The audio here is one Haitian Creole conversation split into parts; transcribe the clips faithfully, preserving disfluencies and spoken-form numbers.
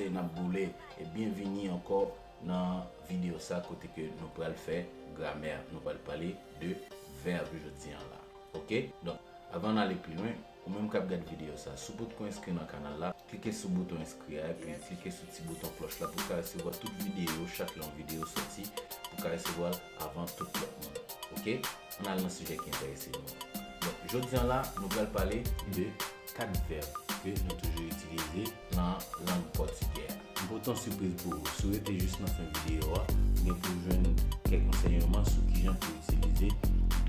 N ap boule e byenvini ankò nan videyo sa kote ke nou pral fè gramè, nou pral pale de vèb jodi an la. Oke? Donk, avan n ale pi lwen, ou menm k ap gad videyo sa, si w potko enskri nan kanal la, klike sou bouton enskri a, epi klike sou ti bouton klòch la pou w ka resevwa tout videyo, chak lè yon videyo sòti, pou w ka resevwa l avan tout lòt moun. Oke? Ann al nan sijè ki enterese nou an. Donk, jodi an la, nou pral pale de kat vèb ke nou toujou itilize nan lang pòtigè a. M pote yon sipriz pou ou. Si w rete jis nan fen videyo a, ou gen pou w jwenn kèk ansèyman sou kijan pou w itilize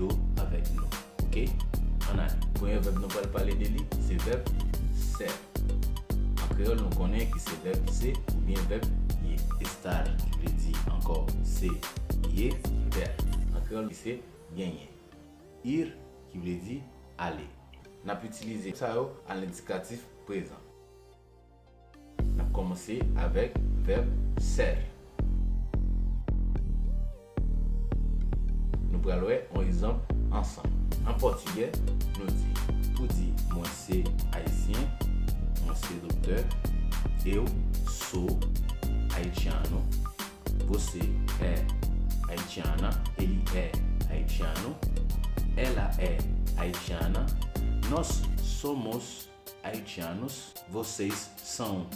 do avèk no. Oke? Ann ale. Premye vèb nou pral pale de li, se vèb ser. An kreyòl, nou konnen ki se vèb se oubyen vèb ye. Estar, ki vle di ankò se ye, ter. An kreyòl, ki se genyen. Ir, ki vle di ale. N ap itilize sa yo a lendikatif prezan. N ap kòmanse avèk vèb ser. Nou pral wè yon egzanp ansanm. An pòtigè, nou di, pou di mwen se ayisyen, mwen se doktè, eu sou haitiano, você é haitiana, ele é haitiano, ela é haitiana, nós somos haitianos, vocês são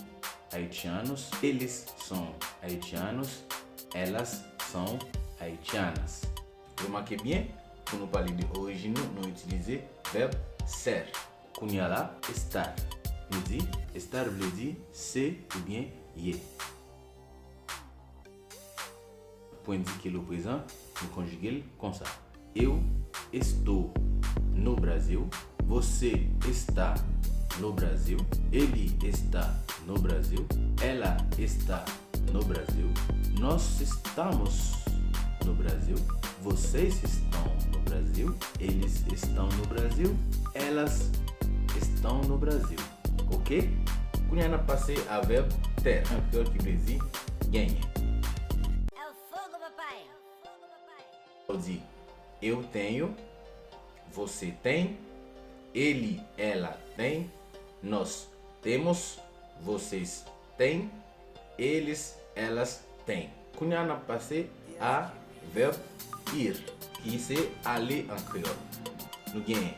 haitianos, eles são haitianos, elas são haitianas. Remake byen, pou nou pale de orijin nou, nou itilize vèb ser. Kounye a la, estar. Nou di, estar vle di se oubyen ye. Pou endike l o prezan, nou konjige l konsa. Eu estou no Brasil. Você está no Brasil. Ele está no Brasil. Ela está no Brasil. Nós estamos no Brasil. Vocês estão no Brasil. Eles estão no Brasil. Elas estão no Brasil. Oke? Kounye a n ap pase a vèb ter, an kreyòl ki vle di genyen. É o fogo, papai! Ou di, eu tenho, você tem, ele, ela tem, nós temos, vocês têm, eles, elas têm. Kounye a n ap pase a vèb ir, ki se ale an kreyòl. Nou genyen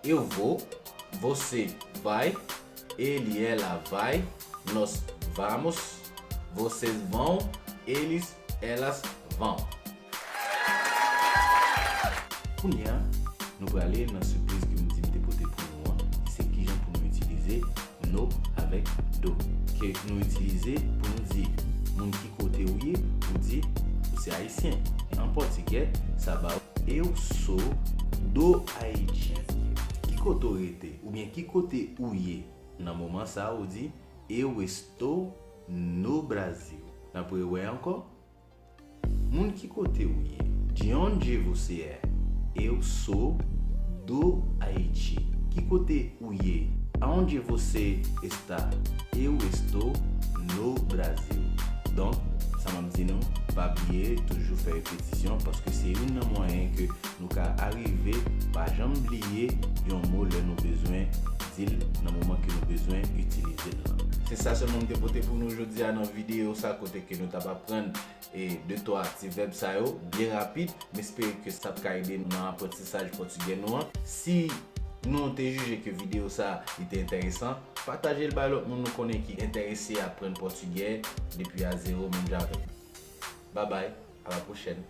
eu vou, você vai, ele, ela vai, nós vamos, vocês vão, eles, elas vão. Kounye a, nou prale nan sipriz ke m di m te pote pou nou an, ki se kijan pou nou itilize no avèk do. Ke nou itilize pou nou di moun ki kote ou ye, ou di ou se ayisyen. An pòtigè, sa ba ou eu sou do Haiti. Ki kote w rete? Oubyen ki kote ou ye? Nan moman sa a, ou di eu estou no Brasil. N ap rewè ankò. Moun ki kote ou ye? De onde você é? Eu sou do Haiti. Ki kote ou ye? Aonde você está? Eu estou no Brasil. Donk, sa m ap di nou, pa bliye toujou fè repetisyon, paske se youn nan mwayen ke nou ka arive pa janm bliye yon mo lè nou bezwen di l nan moman ke nou bezwen itilize l lan. Se sa sèlman m te pote pou nou jodi a nan videyo sa, kote ke nou t ap aprann e de twa ti vèb sa yo byen rapid. M espere ke sa t ka ede nou nan aprantisaj pòtigè nou an. Si nou te jije ke videyo sa a li te enteresan, pataje l bay lòt moun nou konnen ki enterese aprann pòtigè depi a zewo menm jan avèk nou. Babay, a la pwochèn.